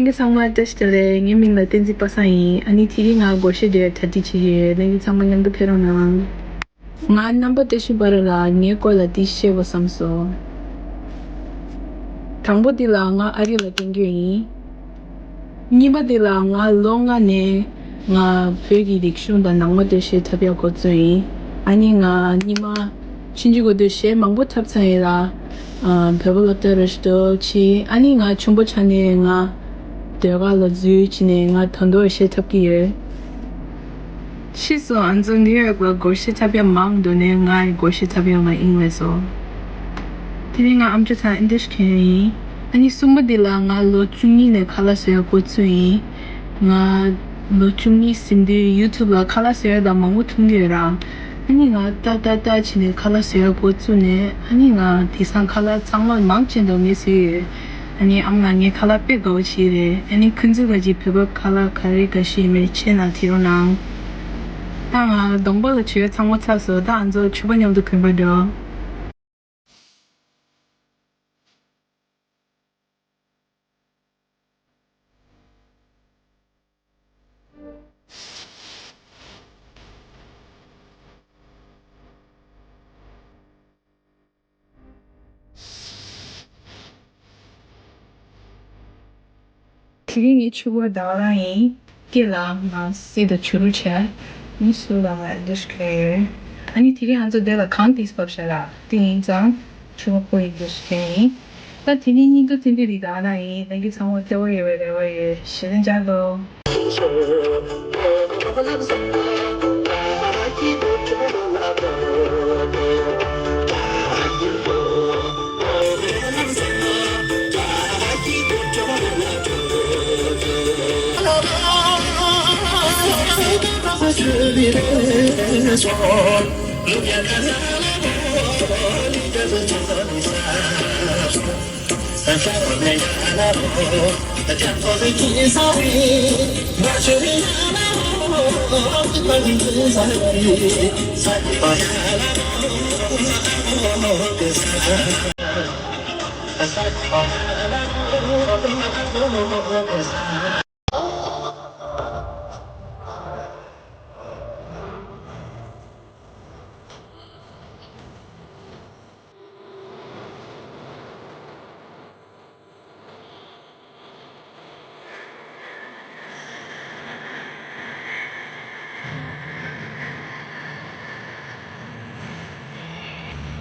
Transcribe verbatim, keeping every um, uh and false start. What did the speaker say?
ལྷན་རྒྱས་ཚང་མ་བཀྲ་ཤིས་བདེ་ལེགས། ངའི་མིང་ལ་བསྟན་འཛིན་པ་སངས་ཡིན། ཨ་ནི་དེ་རིང་ང་སྒོར་གཞས་འདིར་གྲ་སྒྲིག་བྱེད་ཀྱི་ཡོད། ལྷན་རྒྱས་ཚང་མ་མཉམ་དུ་ཕེབས་རོགས་གནང་། ང་རྣམ་པ་བཀྲ་ཤིས་པ་ར་ལ་ངའི་སྐོར་ལ་འདི་བཤད་དགོས་བསམ་སོང་། དང་པོ་འདི་ལ་ང་ཨ་རི་ལ་བསྟན་རྒྱུ་ཡིན། གཉིས་པ་འདི་ལ་ང་ལོ་ལྔ་ནས་ང་བོད་ཀྱི་རིག་གཞུང་དང་ནང་པ་སྟོད་གཞས་འཁྲབ་ཡག་འགོ་བཙུགས་ཡིན། ཨ་ནི་ང་སྔོན་མ་ཕྱིན་ཅི་གོ་དུས་གཞས་མང་པོ་འཁྲབ་ཚར་ཡིན་ལ། ཨ། བོད་པ་སློབ་གྲྭ་ར་ཞིག་ཏུ་ཕྱིན། ཨ་ནི་ང་ཆུང་པོ་ཆགས་ནས་ང་ཟློས་གར་ལ་འཛུལ་བྱས་ནས་ང་ད་དུང་གཞས་འཁྲབ་ཀྱི་ཡོད། ཕྱིས་སུ་ང་ཚོ་ནིའུ་ཡོག་ལ་སྒོར་གཞས་འཁྲབ་ཡག་མང་འདུག་ནས་ང་ཡི་སྒོར་གཞས་འཁྲབ་ཡག་ང་དབྱིངས་ལས་སོ། དེ་ནས་ང་ཨམ་ཅོག་དང་ཨིན་ཌི་ཤི་མཁན་ཡིན། ཨ་ནི་གསུམ་པ་འདི་ལ་ང་ལོ་བཅུ་གཉིས་ནས་ཁ་ལག་བཟོ་ཡག་འགོ་བཙུགས་ཡིན། ང་ལོ་བཅུ་གཉིས་ཟིན་དུས་ཡུ་ཊུབ་ལ་ཁ་ལག་བཟོ་ཡག་དང་མང་པོ་མཐོང་གི་ཡོད་ར། ཨ་ནི་ང་ཏག་ཏག་ཏག་བྱས་ནས་ཁ་ལག་བཟོ་ཡག་འགོ་བཙུགས་ནས། ཨ་ནི་ང་དེང་སང་ཁ་ལག་གཙང་མ་མང་ཆེ་འདུག་ངས་བཟོས་ཡོད། ཨ་ནི་ཨ་མ་ལགས་ངའི་ཁ་ལག་དཔེ་དགའ་བོ་བྱས་རེད། ཨ་ནི་ཁོང་ཚོས་ག་ཅིག་བོད་པ་ཁ་ལག་ག་རེ་ག་ཤེས་མེད་ཆེད་ན་དེ་རུ་ནང་། ད་ང་གདོང་པ་ལ་བྱུག་ཡག་ཚང་མ་ཚར་སོང་། ད་ང་ཚོ་ཕྱུ་པ་མཉམ་དུ་གོན་པར་འགྲོ། དེ་རིང་ངའི་ཕྱུ་པ་ཟླ་བ་རང་ཡིན། སྐེ་ལ་ང་གསེར་དང་བྱུ་རུ་བྱས། མི་སུ་ལ་ང་འདི་ཞིག་ཡོད། ཨ་ནི་དེ་རིང་ང་ཚོ་འདི་ལ་གངས་ཏིས་བབས་ཤག་ལ། དེ་ཡིན་ཙང་ཕྱུ་པ་ཁོ་ཡི་འདི་ཞིག་ཡིན། ད་དེ་ནས་སྙིང་སྡུག་ཐེངས་འདི་རིགས་ད་ན་ཡིན། ལྷན་རྒྱས་ཚང་མ་བདེ་བོ་ཡོད་པའི་རེ་བ་ཡོད། གཞི་ནས་མཇལ་ལོ།